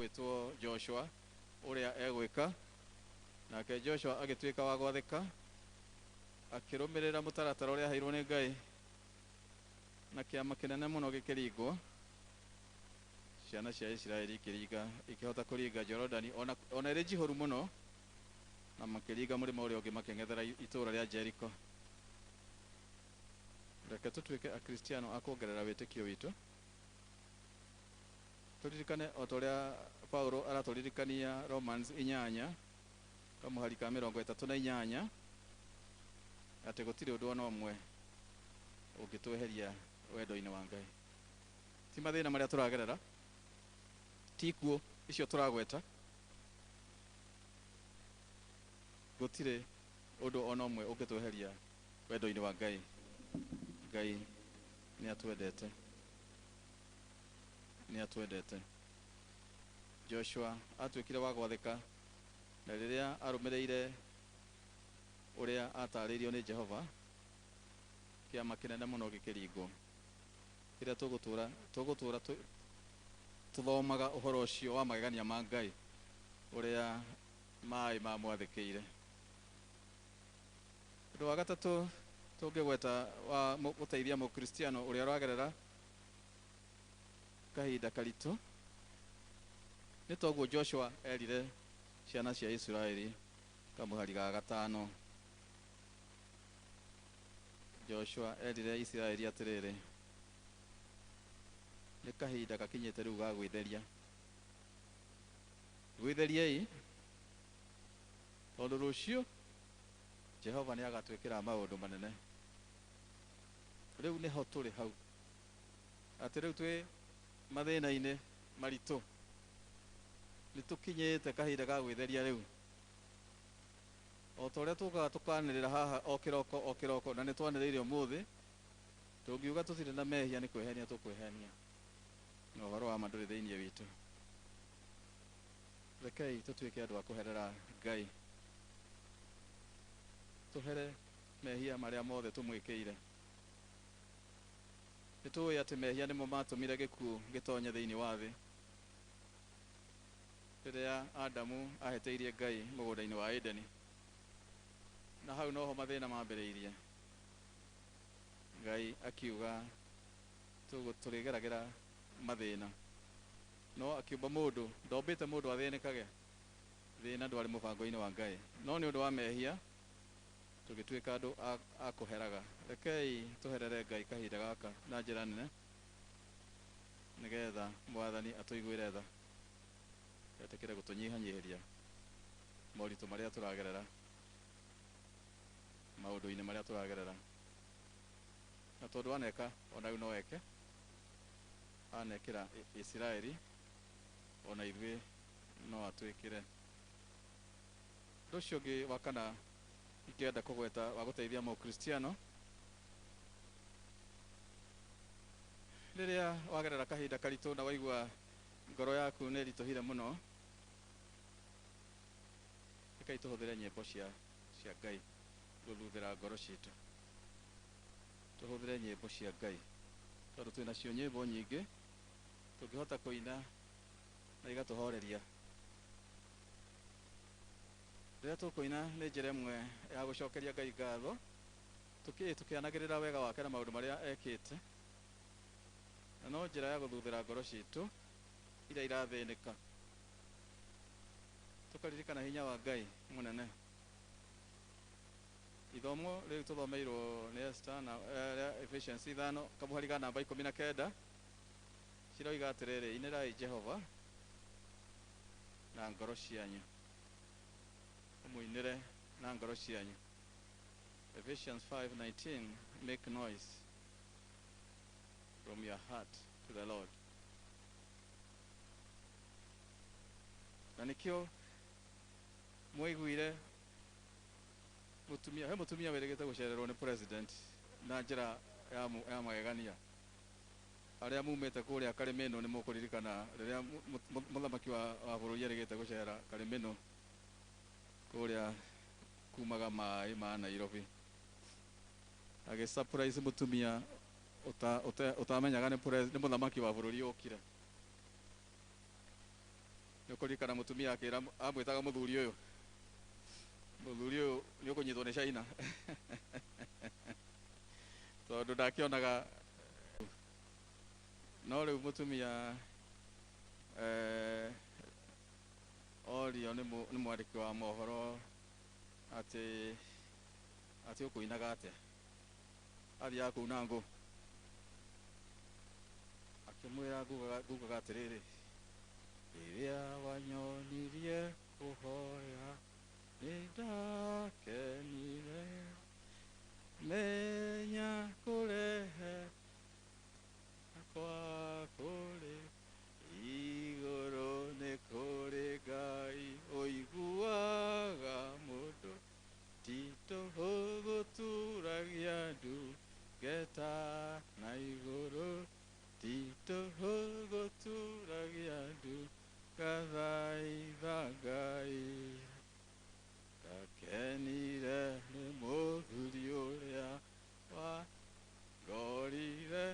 Ũgwĩtwo Joshua ũrĩa egwĩka. Nake Joshua agĩtuĩka wa gwathĩka, akĩrũmĩrĩra mũtaratara ũrĩa aheirwo nĩ Ngai, na kĩama kĩnene mũno gĩkĩringwo. Ciana cia Isiraeli ikĩringa, ikĩhota kũringa Jorodani ona ĩrĩ njihũru mũno, na makĩringa mũrĩmo ũrĩa ũngĩ makĩng'ethera itũũra rĩa Jeriko. Reke tũtuĩke Akristiano a kuongerera wĩtĩkio witũ. Tũririkane o ta ũrĩa Paulo aratũririkania Romans 8 kamũhari ka 38, atĩ gũtirĩ ũndũ ona ũmwe ũngĩtweheria wendo-inĩ wa Ngai. Ti mathĩna marĩa tũragerera, ti ikuũ icio tũragweta, gũtirĩ ũndũ ona ũmwe ũngĩtweheria wendo-inĩ wa Ngai. Ngai nĩ atwendete, nĩ atwendete. Joshua atuĩkire wa gwathĩka, na rĩrĩa arũmĩrĩire ũrĩa atarĩirio nĩ Jehova, kĩama kĩnene mũno gĩkĩringwo. Kĩrĩa tũgũtũra tũthomaga ũhoro ũcio wa magegania ma Ngai, ũrĩa maĩ mamwathĩkĩire. Ũndũ wa gatatũ tũngĩgweta wa gũteithia mũkristiano ũrĩa ũragerera kahinda karitũ nĩ toguo Joshua erire ciana cia Isiraeli kamũhari ga 5. Joshua erire Isiraeli atĩrĩrĩ, nĩ kahinda gakinyĩte rĩu ga gwĩtheria. Gwĩtheriei tondũ rũciũ Jehova nĩ agatwĩkĩra maũndũ manene. Rĩu nĩho tũrĩ hau, atĩ rĩu twĩ mathĩna-inĩ maritũ, nĩ tũkinyĩte kahinda ga gwĩtheria rĩu. O ta ũrĩa tũkaga tũkanĩrĩra haha o kĩroko o kĩroko, na nĩ twanĩrĩire ũmũthĩ, tũngiuga tũtirĩ na mehia nĩ kwĩhenia tũkwĩhenia, na ũhoro wa ma ndũrĩ thĩinĩ witũ. Rekei tũtuĩke andũ a kũherera Ngai, tũhere mehia marĩa mothe tũmwĩkĩire. Nĩ tũĩ atĩ mehia nĩmo matũmire gĩkuũ gĩtonye thĩinĩ wa thĩ. Rĩrĩa Adamu ahĩtĩirie Ngai mũgũnda-inĩ wa Edeni, na hau noho mathĩna mambĩrĩirie. Ngai akiuga tũrĩgeragĩra mathĩna, no akiũmba mũndũ, ndombĩte mũndũ athĩnĩkage. Thĩna ndwarĩ mũbango-inĩ wa Ngai, no nĩ ũndũ wa mehia tũgĩtuĩka andũ a kũheraga. Rekei tũherere Ngai kahinda gaka na njĩra nene, nĩgetha Mwathani atũiguĩre tha, etĩkĩre gũtũnyihanyihĩria moritũ marĩa tũragerera, maũndũ-inĩ marĩa tũragerera. Na tondũ aneka, ona rĩu no eke, anekĩra Isiraeli, ona ithuĩ no atwĩkĩre. Ũndũ ũcio ũngĩ wa kana ingĩenda kũgweta wa gũteithia mũkristiano, rĩrĩa wagerera kahinda karitũ na waigua ngoro yaku nĩ ĩritũhire mũno, rekei tũhũthĩre nyĩmbo cia Ngai gũthuthĩra ngoro citũ. Tũhũthĩre nyĩmbo cia Ngai tondũ twĩna cio nyĩmbo nyingĩ tũngĩhota kũina na igatũhoreria. Rĩrĩa tũkũina nĩ njĩra ĩmwe ya gũcokeria Ngai ngatho, tũkĩanagĩrĩra wega wake na maũndũ marĩa ekĩte, na no njĩra ya gũthuthĩra ngoro citũ iria irathĩnĩka, tũkaririkana hinya wa Ngai mũnene. Ithomo rĩu tũthomeirwo nĩ Esther na rĩa Ephesians 5 kamũhari ga namba 19 ciroiga atĩrĩrĩ, inĩrai Jehova na ngoro cianyu, ũmũinĩre na ngoro cianyu. Ephesians 5:19, make noise from your heart to the Lord. Na nĩkĩo mwaiguire mũtumia, he mũtumia wĩrĩgĩte gũcererwo nĩ president na njĩra ya magegania. Arĩa mumĩte kũrĩa Karĩmĩnũ nĩ mũkũririkana rĩrĩa mũthamaki wa bũrũri erĩgĩte gũcera Karĩmĩnũ kũrĩa kumaga maĩ ma Nairobi, agĩ surprise mũtumia ũtamenyaga nĩ mũthamaki wa bũrũri ũkire. Nĩkũririkana mũtumia akĩra amwĩtaga mũthuri ũyũ, mũthuri ũyũ nĩ ũkũnyitwo nĩ China tondũ ndakĩonaga. No rĩu mũtumia orio nĩ mwandĩki wa mohoro atĩ ũkũinaga atĩa, athiaga kuuna ngũ, akĩmwĩra ngugaga atĩrĩrĩ, rĩrĩa wanyonirie kũhoya nĩndakenire, menya kũrehe kwa kũrĩ igũrũ nĩ kũrĩ Ngai ũiguaga mũndũ, ti tũhũ gũturagia ndungata na igũrũ, ti tũhũ gũturagia ndungathaitha Ngai. Ndakenire nĩ mũthuri ũrĩa wangorire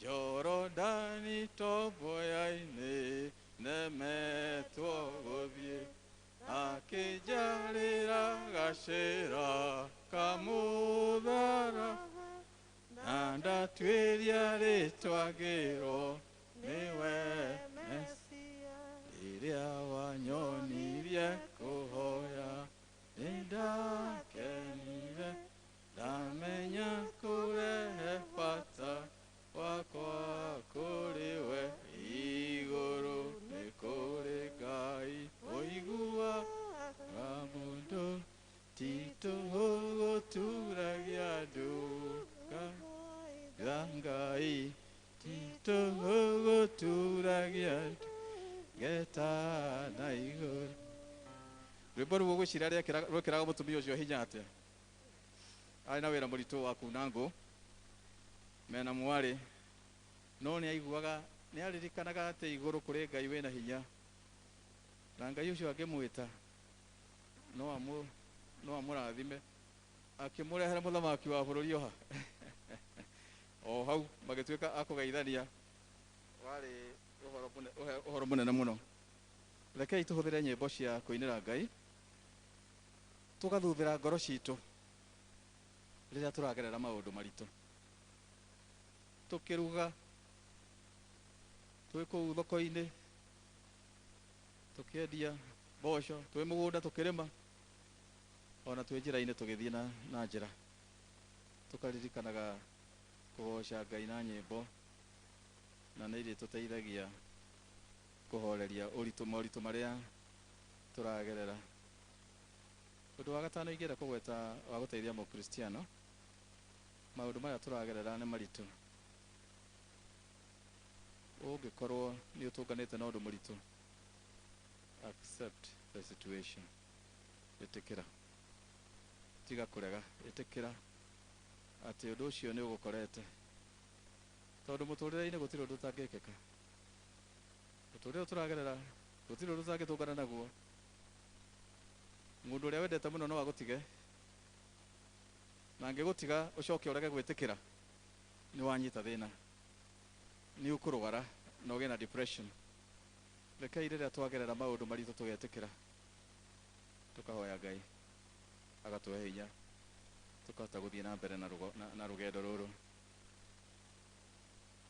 Jorodani tomboya-inĩ nemetwo gũthiĩ, akĩnjarĩra gacĩra kamũtharaba, na ndatuĩria rĩtwa ngĩrwo nĩwe Mesia. Rĩrĩa wanyonirie kũhoya nĩndakenire, ndamenya kũrehe bata wakwa kũrĩ we, igũrũ nĩ kũrĩ Ngai ũiguaga mũndũ, ti tũhũ gũturagia ndungata Ngai, ti tũhũ gũturagia ndungata na igũrũ. Rwĩmbo rũu ũgwĩciria rwĩkĩraga mũtumia ũcio hinya atĩa? Arĩ na wĩra mũritũ wa kuuna ngũ mena mwarĩ, no nĩ aiguaga, nĩ aririkanaga atĩ igũrũ kũrĩ Ngai wĩna hinya, na Ngai ũcio angĩmwĩta no amũrathime, akĩmũrehera mũthamaki wa bũrũri oha o hau magĩtuĩka a kũgeithania. Warĩ ũhoro mũnene mũno. Rekei tũhũthĩre nyĩmbo cia kũinĩra Ngai tũgathuthĩra ngoro citũ rĩrĩa tũragerera maũndũ maritũ, tũkĩruga, twĩ kũu thoko-inĩ tũkĩendia mboco, twĩ mũgũnda tũkĩrĩma, ona twĩ njĩra-inĩ tũgĩthiĩ na njĩra, tũkaririkanaga kũgoca Ngai na nyĩmbo, na nĩ irĩtũteithagia kũhoreria ũritũ moritũ marĩa tũragerera. Ũndũ wa gatano ingĩenda kũgweta wa gũteithia mũkristiano, maũndũ maya tũragerera nĩ maritũ. Ũngĩkorwo nĩ ũtũnganĩte na ũndũ mũritũ, accept the situation, ĩtĩkĩra, tiga kũrega, ĩtĩkĩra atĩ ũndũ ũcio nĩ ũgũkorete, tondũ mũtũrĩre-inĩ gũtirĩ ũndũ ũtangĩkĩka. Mũtũrĩre tũragerera gũtirĩ ũndũ ũtangĩtũngana naguo. Mũndũ ũrĩa wendete mũno no agũtige, na angĩgũtiga ũcoke ũrege gwĩtĩkĩra, nĩ wanyita thĩna, nĩ ũkũrwara na ũgĩe na depression. Rekei rĩrĩa twagerera maũndũ maritũ tũgetĩkĩra, tũkahoya Ngai agatũhe hinya, tũkahota gũthiĩ na mbere na rũgendo rũrũ.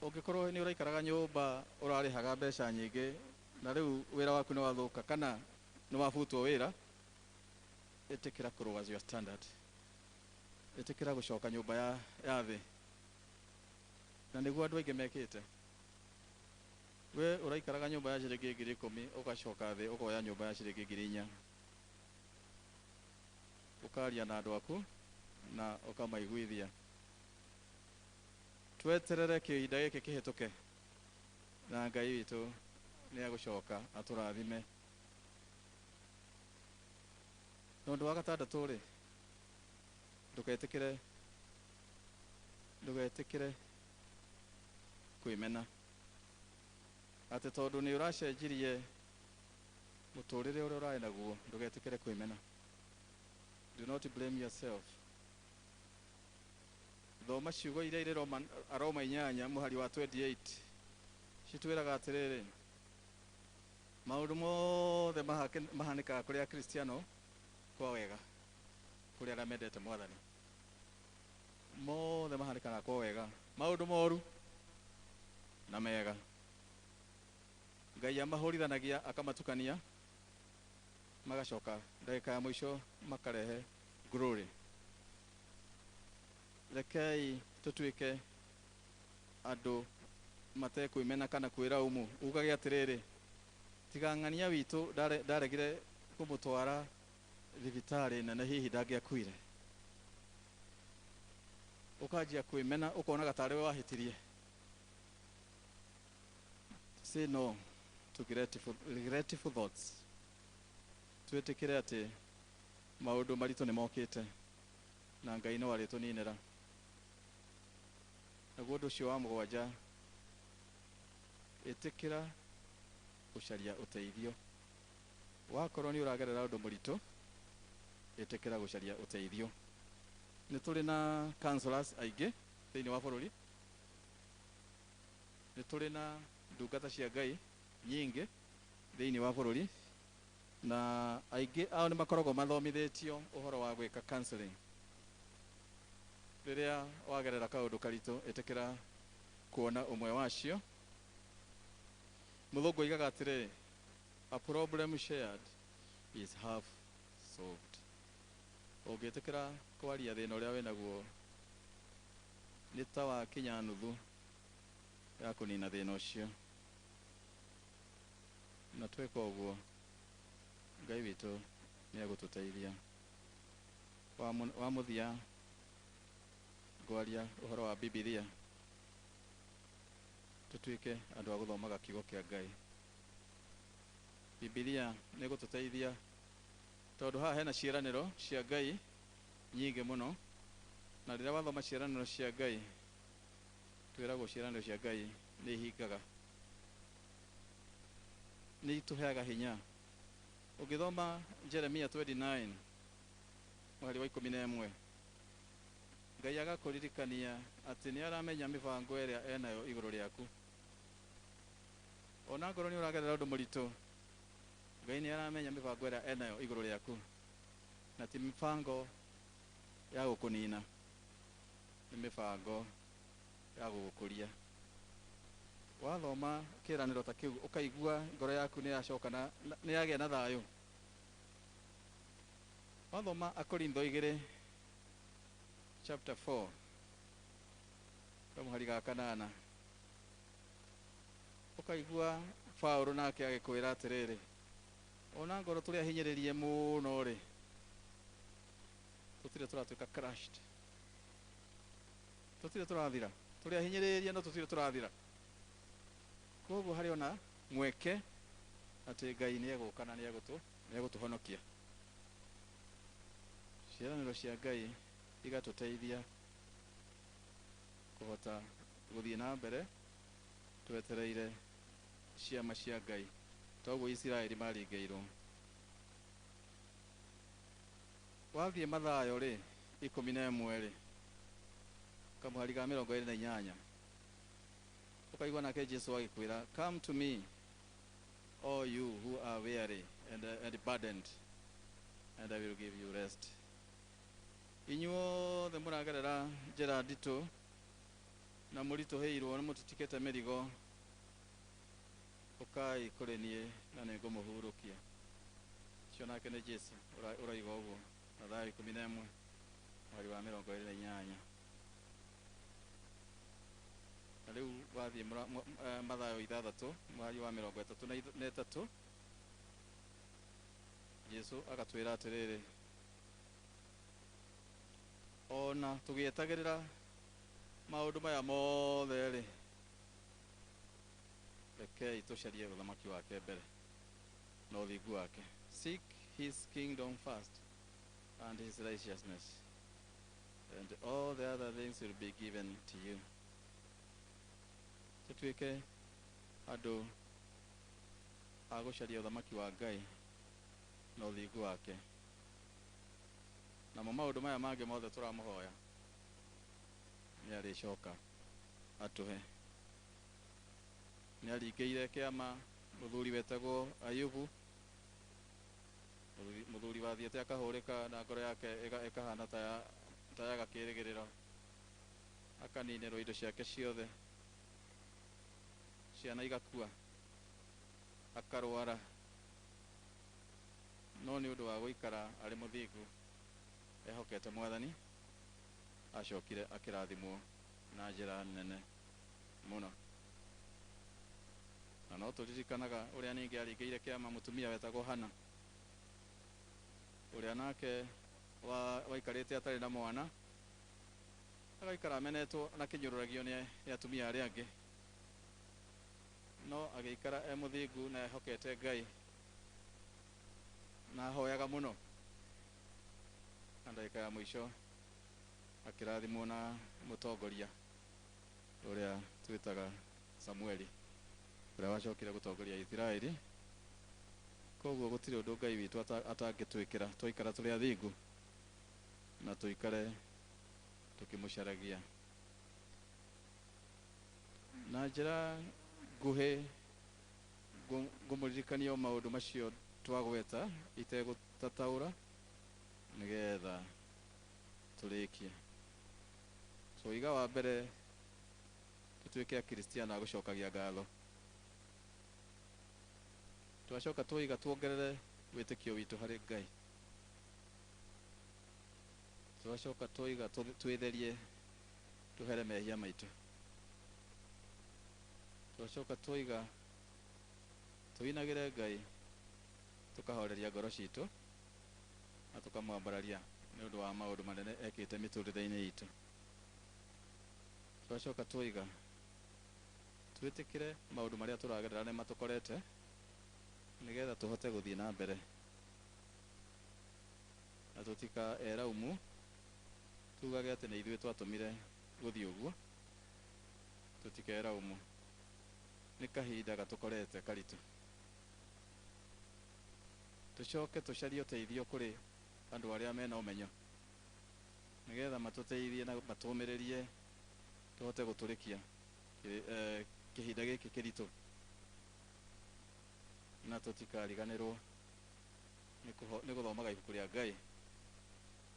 Ũngĩkorwo nĩ ũraikaraga nyũmba ũrarĩhaga mbeca nyingĩ na rĩu wĩra waku nĩ wathũka kana nĩ wabutwo wĩra, ĩtĩkĩra kũrũga your standard, ĩtĩkĩra gũcoka nyũmba ya thĩ, na nĩguo andũ aingĩ mekĩte. We ũraikaraga nyũmba ya ciringi 10,000 ũgacoka thĩ ũkoya nyũmba ya ciringi 4,000, ũkaria na andũ aku na ũkamaiguithia. Tweterere kĩhinda gĩkĩ kĩhĩtũke, na Ngai witũ nĩ agũcoka atũrathime. Na ũndũ wa gatandatũ rĩ, ndũgetĩkĩre kwĩmena atĩ tondũ nĩ ũracenjirie mũtũrĩre ũrĩa ũrarĩ naguo, ndũgetĩkĩre kwĩmena. Do not blame yourself. Thoma ciugo iria irĩ Roma 8 mũhari wa 28, citwĩraga atĩrĩrĩ, Maũndũ mothe mahanĩkaga kũrĩ Akristiano kwa wega, kũrĩ arĩa mendete Mwathani. Mothe mahanĩkaga kwa wega, maũndũ moru na mega. Ngai amahũrithanagia akamatukania, magacoka ndagĩka ya mũico makarehe glory. Rekei tũtuĩke andũ matekwĩmena kana kwĩraumu. Ugage atĩrĩrĩ, tiga ng'ania witũ ndaregire kũmũtwara thibitarĩ nene, hihi ndangĩakuire. Ũkanjia kwĩmena, ũkonaga tarĩ we wahĩtirie. Say no to regretful thoughts. Twĩtĩkĩre atĩ maũndũ maritũ nĩ mokĩte na Ngai no arĩtũninĩra. Naguo ũndũ ũcio wa mũgwanja, ĩtĩkĩra gũcaria ũteithio. Wakorwo nĩ ũragerera ũndũ mũritũ, ĩtĩkĩra gũcaria ũteithio. Nĩ tũrĩ na counselors aingĩ thĩinĩ wa bũrũri, nĩ tũrĩ na ndungata cia Ngai nyingĩ thĩinĩ wa bũrũri, na aingĩ ao nĩ makoragwo mathomithĩtio ũhoro wa gwĩka counseling. Rĩrĩa wagerera kaũndũ karitũ, ĩtĩkĩra kuona ũmwe wacio. Mũthũngũ oigaga atĩrĩrĩ, a problem shared is half solved. Ũngĩtĩkĩra kwaria thĩna ũrĩa wĩnaguo, nĩ ta wakinya nuthu ya kũnina thĩna ũcio. Na tweka ũguo, Ngai witũ nĩ egũtũteithia. Wa mũthia, ngwaria ũhoro wa Bibilia. Tũtuĩke andũ a gũthomaga kiugo kĩa Ngai. Bibilia nĩ ĩgũtũteithia tondũ haha hena ciĩranĩro cia Ngai nyingĩ mũno, na rĩrĩa wathoma ciĩranĩro cia Ngai, twĩragwo ciĩranĩro cia Ngai nĩ ihingaga, nĩ itũheaga hinya. Ũngĩthoma Jeremia 29 mũhari wa 11, Ngai agakũririkania atĩ nĩ aramenya mĩbango ĩrĩa enayo igũrũ rĩaku. Ona ngorwo nĩ ũragerera ũndũ mũritũ, Ngai nĩ aramenya mĩbango ĩrĩa enayo igũrũ rĩaku, na ti mĩbango ya gũkũnina, nĩ mĩbango ya gũgũkũria. Wathoma kĩĩranĩro ta kĩu, ũkaigua ngoro yaku nĩ yacoka na nĩ yagĩa na thayũ. Wathoma Akorintho 2 chapter 4 kamũhari ga 8, ũkaigua Paũlũ nake agĩkwĩra atĩrĩrĩ, ona ngoro tũrĩ ahinyĩrĩrie mũno rĩ, tũtirĩ tũratuĩka crushed, tũtirĩ tũrathira, tũrĩ ahinyĩrĩrie no tũtirĩ tũrathira. Koguo harĩ ona mweke atĩ Ngai nĩ egũka na nĩ egũtũhonokia. Ciĩranĩro cia Ngai igatũteithia kũhota gũthiĩ na mbere twetereire ciama cia Ngai, toguo Isiraeli maringĩirwo. Wathiĩ Mathayo rĩ 11 rĩ, kamũhari ga 28, ũkaigua nake Jesu agĩkwĩra, come to me all you who are weary and burdened, and I will give you rest. Inyuothe mũragerera njĩra nditũ na mũritũhĩirwo nĩ mũtitikĩte mĩrigo, ũkai kũrĩ niĩ na nĩngũmũhurũkia. Ũcio nake nĩ Jesu ũroiga ũguo, Mathayo 11 mũhari wa 28. Na rĩu wathiĩ Mathayo 6 mũhari wa 33, Jesu agatwĩra atĩrĩrĩ, ona tũgĩetagĩrĩra maũndũ maya mothe rĩ, rekei tũcarie ũthamaki wake mbere na ũthingu wake. Seek his kingdom first and his righteousness, and all the other things will be given to you. Tũtuĩke andũ a gũcaria ũthamaki wa Ngai na ũthingu wake, namo maũndũ maya mangĩ mothe tũramũhoya nĩ arĩcoka atũhe. Nĩ aringĩire kĩama Mũthuri wetagwo Ayubu, mũthuri wathiĩte akahũrĩka na ngoro yake ĩkahana ta yaga kĩĩrĩgĩrĩro, akaninĩrwo indo ciake ciothe, ciana igakua, akarwara, no nĩ ũndũ wa gũikara arĩ mũthingu ehokete Mwathani, acokire akĩrathimwo na njĩra nene mũno. Na no tũririkanaga ũrĩa ningĩ aringĩire kĩama mũtumia wetagwo Hana, ũrĩa nake waikarĩte atarĩ na mwana, agaikara amenetwo na akĩnyũrũragio nĩ atumia arĩa angĩ, no agĩikara e mũthingu na ehokete Ngai na ahoyaga mũno, na ndagĩka ya mũico akĩrathimwo na mũtongoria ũrĩa twĩtaga Samueli, ũrĩa wacokire gũtongoria Isiraeli. Koguo gũtirĩ ũndũ Ngai witũ atangĩtwĩkĩra twaikara tũrĩ athingu na tũikare tũkĩmũcaragia. Na njĩra nguhĩ ngũmũririkania o maũndũ macio twagweta itegũtataũra nĩgetha tũrĩkie. Twoiga wa mbere tũtuĩke akristiano a gũcokagia ngatho. Twacoka twoiga tuongerere wĩtĩkio witũ harĩ Ngai. Twacoka twoiga twĩtherie tũhere mehia maitũ. Twacoka twoiga tũinagĩre Ngai, tũkahoreria ngoro citũ na tũkamwambararia nĩ ũndũ wa maũndũ manene ekĩte mĩtũrĩre-inĩ itũ. Twacoka twoiga twĩtĩkĩre maũndũ marĩa tũragerera nĩ matũkorete nĩgetha tũhote gũthiĩ na mbere, na tũtika eraumu tugage atĩ nĩ ithuĩ twatũmire gũthiĩ ũguo. Tũtikeraumu, nĩ kahinda gatũkorete karitũ. Tũcoke tũcarie ũteithio kũrĩ andũ arĩa mena ũmenyo nĩgetha matũteithie na matũmĩrĩrie tũhote gũtũrĩkia kĩhinda gĩkĩ kĩritũ, na tũtikariganĩrwo nĩ gũthomaga ibuku rĩa Ngai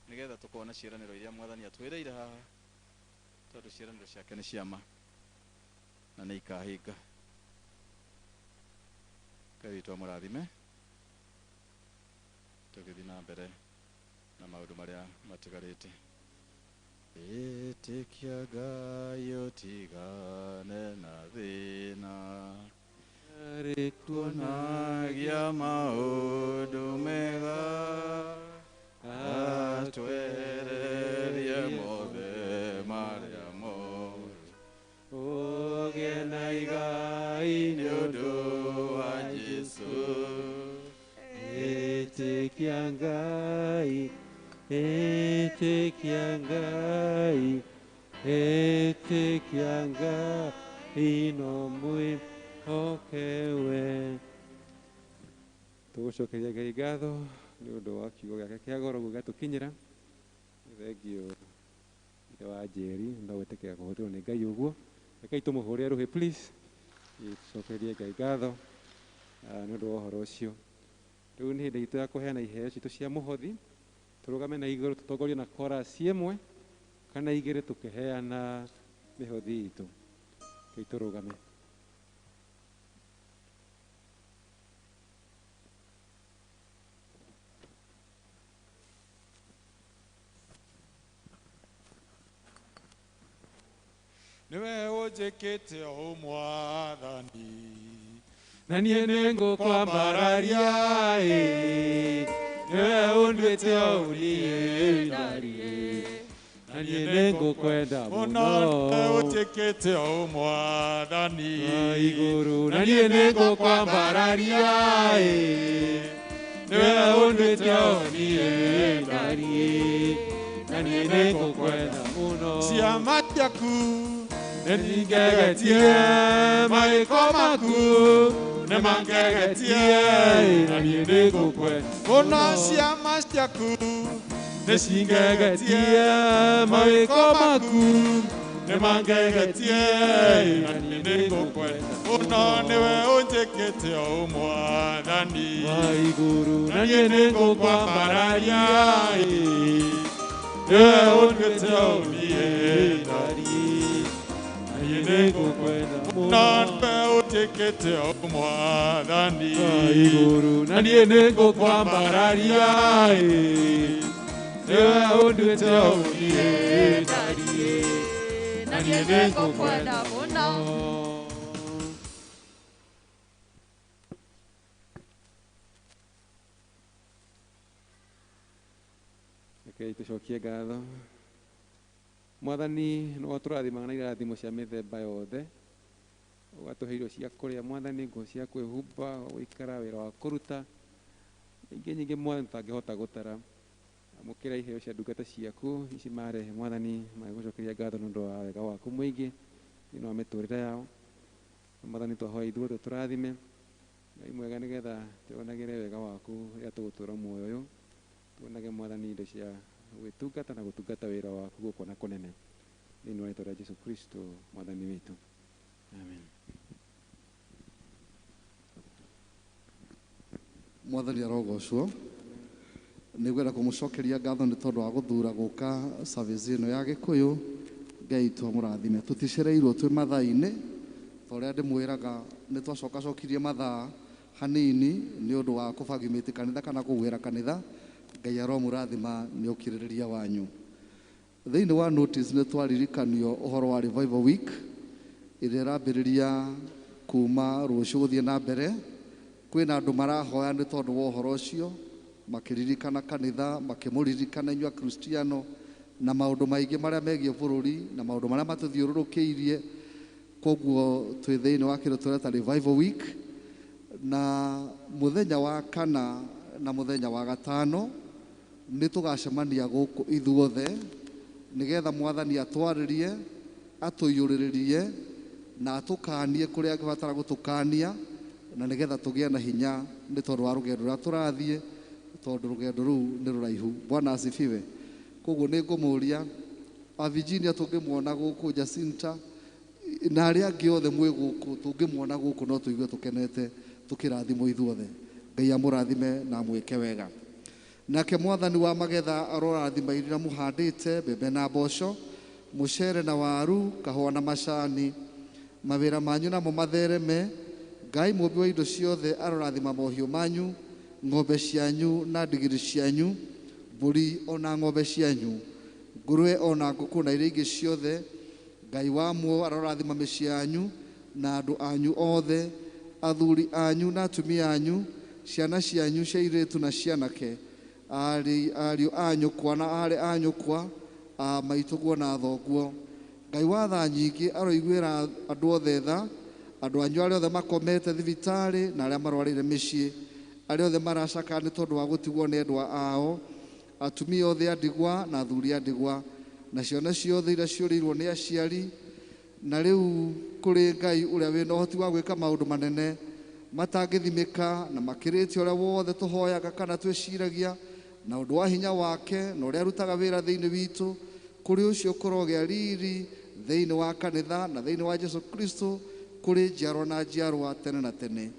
nĩgetha tũkona ciĩranĩro iria Mwathani atwĩrĩire haha, tondũ ciĩranĩro ciake nĩ ciama na nĩ ikahinga. Ngai witũ amũrathime tũgĩthiĩ na mbere na maũndũ marĩa matigarĩte. Ĩtĩkia Ngai ũtigane na thĩna, rĩkuonagia maũndũ mega, atwehererie mothe marĩa moru, ũgĩe na igai nĩ ũndũ wa Jesũ. Ĩtĩkia Ngai, ĩtĩkia Ngai, ĩtĩkia Ngai no mwĩhoke we. Tũgũcokeria Ngai ngatho nĩ ũndũ wa kiugo gĩake kĩa goro gũgatũkinyĩra. Nĩ thengio ithe wa Njeri no gwĩtĩkĩra kũhũthĩrwo nĩ Ngai ũguo. Rekei tũmũhũrĩre rũhĩ please, tũcokerie Ngai ngatho nĩ ũndũ wa ũhoro ũcio. Rĩu nĩ hĩndĩ itũ ya kũheana iheo citũ cia mũhothi. Tũrũgame na igũrũ tũtongorio na chorus ĩmwe kana igĩrĩ tũkĩheana mĩhothi itũ. Rekei tũrũgame. Nĩwe ũnjĩkĩte o Mwathani, na niĩ nĩngũkwambararia ĩ, nĩwe ũnduĩte o niĩ ndariĩ, na niĩ nĩngũkwenda mũno. Nĩwe ũnjĩkĩte o Mwathani igũrũ, na niĩ nĩngũkwambararia ĩ, nĩwe ũnduĩte o niĩ ndariĩ, na niĩ nĩngũkwenda mũno. Ciama ciaku nĩngegetie, mawĩko maku nĩmangegetie, na niĩ nĩngũkwenda mũno. Ciama ciaku nĩcingegetie, mawĩko maku Nĩmangegetie na niĩ nĩngũkwenda mũno nĩwe ũnjĩkĩte o Mwathani wa igũrũ na niĩ nĩngũkwambararia nĩwe ũnduĩte o niĩ ndariĩ na niĩ nĩngũkwenda mũno nĩwe ũnjĩkĩte o Mwathani wa igũrũ na niĩ nĩngũkwambararia nĩwe ũnduĩte o niĩ ndariĩ na niĩ nĩngũkwenda mũno. Rekei tũcokie ngatho. Mwathani no atũrathimaga na irathimo cia mĩthemba yothe, ũgatũhe irio cia kũrĩa Mwathani, nguo cia kwĩhumba, gũikara, wĩra wa kũruta, ingĩ nyingĩ Mwathani tũtangĩhota gũtara. Amũkĩra iheo cia ndungata ciaku ici marehe Mwathani, magĩgũcokeria ngatho nĩ ũndũ wa wega waku mũingĩ thĩinĩ wa mĩtũrĩre yao. Mwathani twahoya ithuothe tũrathime Ngai mwega nĩgetha tuonagĩre wega waku rĩrĩa tũgũtũra muoyo ũyũ, tuonage Mwathani indo cia gwĩtungata na gũtungata wĩra waku gũkũ na kũnene thĩinĩ wa rĩtwa rĩa Jesũ Kristo Mwathani witũ, amen. Mwathani arogocwo. Nĩngwenda kũmũcokeria ngatho nĩ tondũ wa gũthura gũka service ĩno ya Gĩkũyũ. Ngai witũ amũrathime. Tũticereirwo twĩ mathaa-inĩ ta ũrĩa ndĩmwĩraga, nĩ twacokacokirie mathaa hanini nĩ ũndũ wa kũbangimĩti kanitha kana kũgwĩra kanitha. Ngai aromũrathima nĩ ũkirĩrĩria wanyu. Thĩinĩ wa notice nĩ twaririkanio ũhoro wa Revival Week ĩrĩa ĩrambĩrĩria kuma rũciũ gũthiĩ na mbere. Kwĩna andũ marahoya nĩ tondũ wa ũhoro ũcio, makĩririkana kanitha, makĩmũririkana inyuĩ Akristiano na maũndũ maingĩ marĩa megiĩ bũrũri na maũndũ marĩa matũthiũrũrũkĩirie. Koguo twĩ thĩinĩ wa kĩndũ tũreta Revival Week, na mũthenya wa kana na mũthenya wa gatano nĩ tũgacemania gũkũ ithuothe nĩgetha Mwathani atwarĩrie, atũiyũrĩrĩrie na atũkanie kũrĩa angĩbatara gũtũkania, na nĩgetha tũgĩe na hinya nĩ tondũ wa rũgendo rũrĩa tũrathiĩ, tondũ rũgendo rũu nĩ rũraihu. Bwana asifiwe. Koguo nĩ ngũmũria a Virginia tũngĩmuona gũkũ, Jacinta na arĩa angĩ othe mwĩ gũkũ, tũngĩmuona gũkũ no tũigue tũkenete tũkĩrathimwo ithuothe. Ngai amũrathime na amwĩke wega. Nake Mwathani wa magetha arorathima iria mũhandĩte, mbembe na mboco, mũcere na waru, kahũa na macani, mawĩra manyu namo mathereme. Ngai mũmbi wa indo ciothe arorathima mohiũ manyu, ng'ombe cianyu na ndigiri cianyu, mbũri ona ng'ombe cianyu, ngũrwe ona ngũkũ na iria ingĩ ciothe. Ngai wa muoyo arorathima mĩciĩ yanyu na andũ anyu othe, athuri anyu na atumia anyu, ciana cianyu cia airĩtu na cianake, ariũ a nyũkwa na aarĩ a nyũkwa, a maitũguo na thoguo. Ngai wa tha nyingĩ aroiguĩra andũ othe tha, andũ anyu arĩa othe makomete thibitarĩ na arĩa marwarĩire mĩciĩ, arĩa othe maracakaya nĩ tondũ wa gũtigwo nĩ endwa ao, atumia othe a ndigwa na athuri a ndigwa, na ciana ciothe iria ciũrĩirwo nĩ aciari. Na rĩu kũrĩ Ngai ũrĩa wĩna ũhoti wa gwĩka maũndũ manene matangĩthimĩka na makĩrĩtie ũrĩa wothe tũhoyaga kana twĩciragia, na ũndũ wa hinya wake na ũrĩa arutaga wĩra thĩinĩ witũ, kũrĩ ũcio kũrogĩa riri thĩinĩ wa kanitha na thĩinĩ wa Jesũ Kristo kũrĩ njiarwa na njiarwa tene na tene.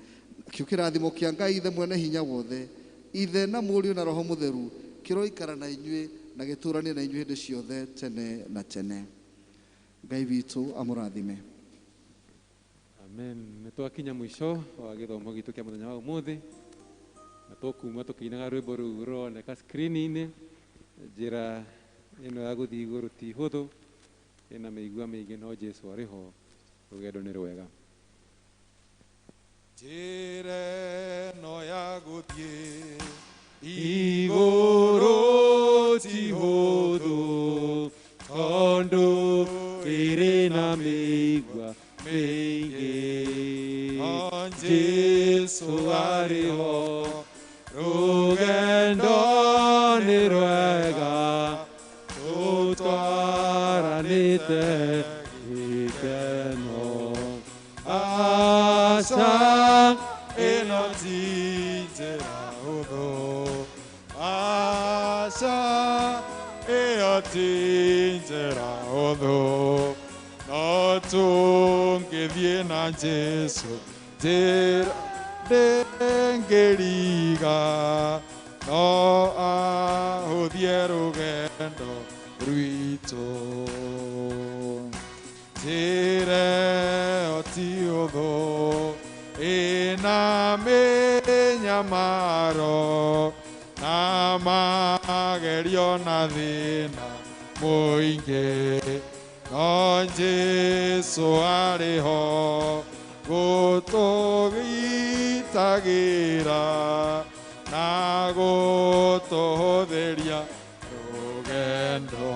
Kĩo kĩrathimo kĩa Ngai Ithe mwene hinya wothe, Ithe na Mũriũ na Roho Mũtheru, kĩroikara na inyuĩ na gĩtũranie na inyuĩ hĩndĩ ciothe tene na tene. Ngai witũ amũrathime. Amen. Nĩ twakinya mũico wa gĩthomo gitũ kĩa mũthenya wa ũmũthĩ, na tũkuma tũkĩinaga rwĩmbo rũu rũroneka screen-inĩ. Njĩra ĩno ya gũthiĩ igũrũ ti hũthũ, ĩna mĩigua mĩingĩ, no Jesũ arĩ ho, rũgendo nĩ rwega. Njĩra ĩno ya gũthiĩ igũrũ ti hũthũ, tondũ ĩrĩ na mĩigua mĩingĩ. Jesũ arĩ ho, rũgendo nĩ rwega, tũtwaranĩte gĩkeno. Aca ĩno ti njĩra hũthũ, aca ĩyo ti njĩra hũthũ, tũngĩthiĩ na Jesũ njĩra ndĩngĩriga no ahũthie rũgendo rwitũ. Njĩra ĩyo ti ũthũ ĩna mĩnyamaro na magerio na thĩna mũingĩ no Jesũ arĩ ho gũtũgitagĩra na gũtũhũthĩria rũgendo.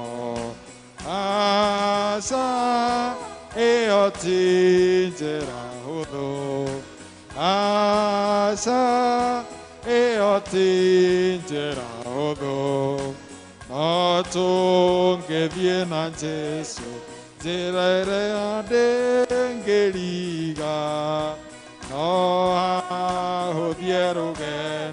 Aca ĩyo ti njĩra hũthũ, aca ĩyo ti njĩra hũthũ, no tũngĩthiĩ na Jesũ njĩra ĩrĩa ndĩngĩriga no ahũthie rũgendo.